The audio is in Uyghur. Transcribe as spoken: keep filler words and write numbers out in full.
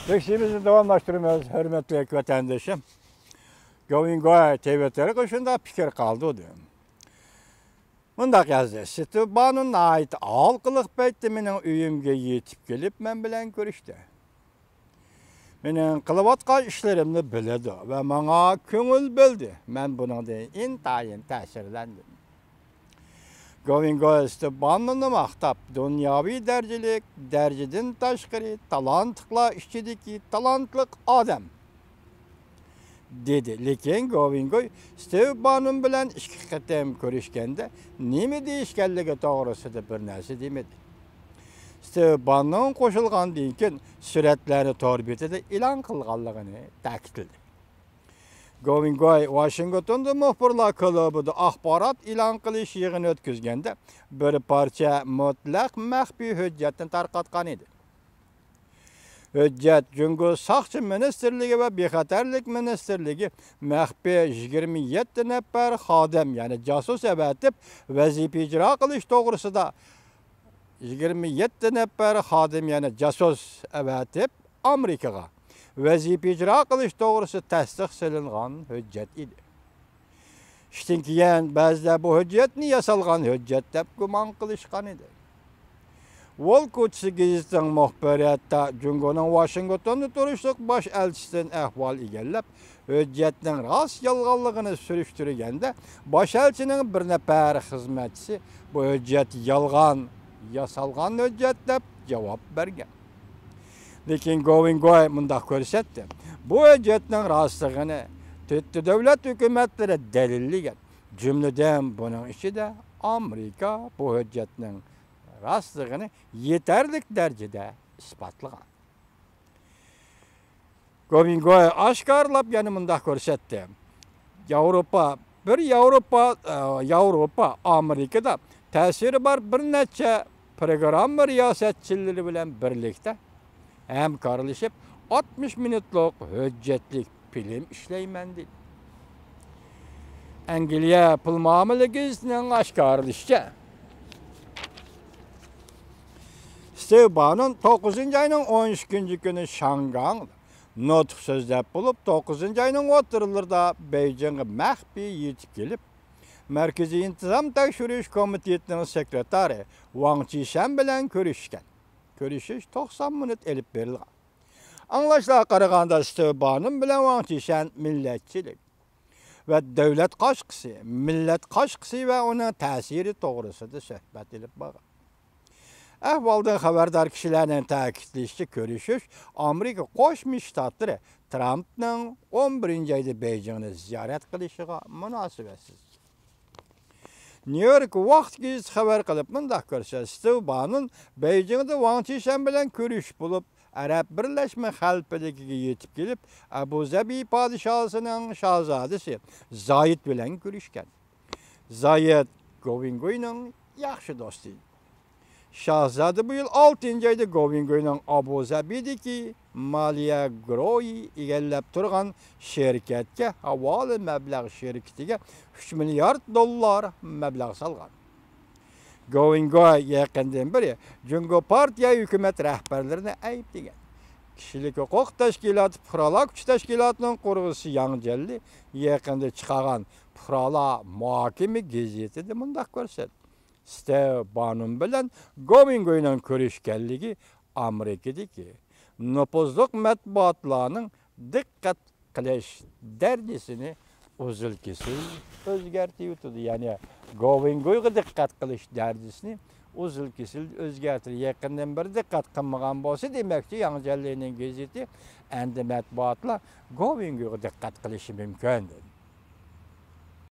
لېكسىيىمىزنى داۋاملاشتۇرىمىز، ھۆرمەتلىك ۋەتەندىشىم. گوۋىنگوي تىۋىتتېرغا شۇنداق پىكىر قالدۇردى. مۇنداق يازدى: ستېۋ بانون ناھايىتى ھالقىلىق پەيتتە مېنىڭ ئۆيۈمگە يېتىپ كېلىپ، مەن بىلەن كۆرۈشتى. مېنىڭ قىلىۋاتقان ئىشلىرىمنى بىلىدۇ ۋە ماڭا كۆڭۈل بۆلدى. مەن بۇنىڭدىن ئىنتايىن تەسىرلەندىم. گوۋىنگوي ستېۋ بانوننى ماختاپ، دۇنياۋى دەرىجىلىك، دەرىجىدىن تاشقىرى تالانتلىقلار ئىچىدىكى تالانتلىق ئادەم، دېدى. لېكىن گوۋىنگوي ستېۋ بانون بىلەن ئىككى قېتىم كۆرۈشكەندە نېمە دېيىشكەنلىكى توغرىسىدا بىر نەرسە دېمىدى. ستېۋ بانون قوشۇلغاندىن كېيىن سۈرەتلەرنى تور بېتىدە ئېلان قىلغانلىقىنى تەكىتلىدى. گوۋىنگوي ۋاشىنگتوندا مۇخبىرلار كۇلۇبىدا ئاخبارات ئېلان قىلىش يىغىنى ئۆتكۈزگەندە، بىر پارچە مۇتلەق مەخپىي ھۆججەتنى تارقاتقان ئىدى. ھۆججەت جۇڭگو ساقچى مىنىستىرلىكى ۋە بىخەتەرلىك مىنىستىرلىكى مەخپىي يىگىرمە يەتتە نەپەر خادىم، يەنى جاسۇس ئەۋەتىپ، ۋەزىپە ئىجرا قىلىش توغرىسىدا، يىگىرمە يەتتە نەپەر خادىم، يەنى جاسۇس ئەۋەتىپ، ئامېرىكىغا ۋەزىپە ئىجرا قىلىش توغرىسىدا تەستىق سېلىنغان ھۆججەت ئىدى. ئىشتىن كېيىن بەزىلەر بۇ ھۆججەتنى ياسالغان ھۆججەت دەپ گۇمان قىلىشقان ئىدى. ۋول كوچىسى گېزىتىنىڭ مۇخبىرى ھەتتا جۇڭگونىڭ ۋاشىنگتوندا تۇرۇشلۇق باش ئەلچىسىدىن ئەھۋال ئىگىلەپ، ھۆججەتنىڭ راست يالغانلىقىنى سۈرۈشتۈرگەندە، باش ئەلچىنىڭ بىر نەپەر خىزمەتچىسى بۇ ھۆججەت يالغان، ياسالغان ھۆججەت دەپ جاۋاب بەرگەن. لېكىن گوۋىنگوي مۇنداق كۆرسەتتى: بۇ ھۆججەتنىڭ راستلىقىنى تۆتتە دۆلەت ھۆكۈمەتلىرى دەلىللىگەن، جۈملىدىن بۇنىڭ ئىچىدە ئامېرىكا بۇ ھۆججەتنىڭ راستلىقىنى يېتەرلىك دەرىجىدە ئىسپاتلىغان. گوۋىنگوي ئاشكارىلاپ يەنە مۇنداق كۆرسەتتى: ياۋروپا، بىر ياۋروپا، ئە، ياۋروپا، ئامېرىكىدا تەسىرى بار بىر نەچچە پروگرامما رىياسەتچىلىرى بىلەن بىرلىكتە ھەمكارلىشىپ، ئاتمىش مىنۇتلۇق ھۆججەتلىك فىلىم ئىشلەيمەن، دېدى. ئەنگلىيە پۇل مۇئامىلە گېزىتىنىڭ ئاشكارىلىشىچە، ستېۋ بانون توققۇزىنچى ئاينىڭ ئون ئىككىنچى كۈنى شياڭگاڭدا نۇتۇق سۆزلەپ بولۇپ، توققۇزىنچى ئاينىڭ ئوتتۇرىلىرىدا بېيجىڭغا مەخپىي يېتىپ كېلىپ، مەركىزىي ئىنتىزام تەكشۈرۈش كومىتېتىنىڭ سېكرېتارى ۋاڭ چىشەن بىلەن كۆرۈشكەن. كۆرۈشۈش توقسان مىنۇت ئېلىپ بېرىلغان. ئاڭلاشلارغا قارىغاندا، ستېۋ بانون بىلەن ۋاڭ چىشەن مىللەتچىلىك ۋە دۆلەت قاشقىسى، مىللەت قاشقىسى ۋە ئۇنىڭ تەسىرى توغرىسىدا سۆھبەت ئېلىپ بارغان. ئەھۋالدىن خەۋەردار كىشىلەرنىڭ تەكىتلىشىچە، كۆرۈشۈش ئامېرىكا قوشما شتاتلىرى ترامپنىڭ ئون بىرىنچى ئايدا بېيجىڭنى زىيارەت قىلىشىغا مۇناسىۋەتسىز. نيۇ يورك ۋاقىت گېزىتى خەۋەر قىلىپ مۇنداق كۆرسەتتى: ستېۋ بانون بېيجىڭدا ۋاڭ چىشەن بىلەن كۆرۈشۈپ بولۇپ، ئەرەب بىرلەشمە خەلىپىلىكىگە يېتىپ كېلىپ، ئەبۇ زەبى پادىشاھلىقىنىڭ شاھزادىسى زايىد بىلەن كۆرۈشكەن. زايىد گوۋىنگوينىڭ ياخشى دوستى. شاھزادە بۇ يىل ئالتىنچى ئايدا گوۋىنگوينىڭ ئابۇ زەبىدىكى مالىيە گۇرۇھى ئىگىلەپ تۇرغان شىركەتكە، ھاۋالە مەبلەغ شىركىتىگە ئۈچ مىليارد دوللار مەبلەغ سالغان. گوۋىنگوي يېقىندىن بېرى جۇڭگو پارتىيە ھۆكۈمەت رەھبەرلىرىنى ئەيىبلىگەن. كىشىلىك ھوقۇق تەشكىلاتى پۇقرالار كۈچى تەشكىلاتىنىڭ قۇرغۇچىسى ياڭ جيەنلى يېقىندا چىقارغان پۇقرالار مۇھاكىمە گېزىتىدە مۇنداق كۆرسەتتى: ستېۋ بانون بىلەن گوۋىنگوينىڭ كۆرۈشكەنلىكى ئامېرىكىدىكى نوپۇزلۇق مەتبۇئاتلارنىڭ دىققەت قىلىش دەرىجىسىنى ئۈزۈل-كېسىل ئۆزگەرتىۋېتىدۇ. يەنى گوۋىنگويغا دىققەت قىلىش دەرىجىسىنى ئۈزۈل-كېسىل ئۆزگەرتىدۇ. يېقىندىن بېرى دىققەت قىلمىغان بولسا، دېمەكچى، ياڭ جيەنلىنىڭ گېزىتى، ئەمدى مەتبۇئاتلار گوۋىنگويغا دىققەت قىلىشى مۇمكىن.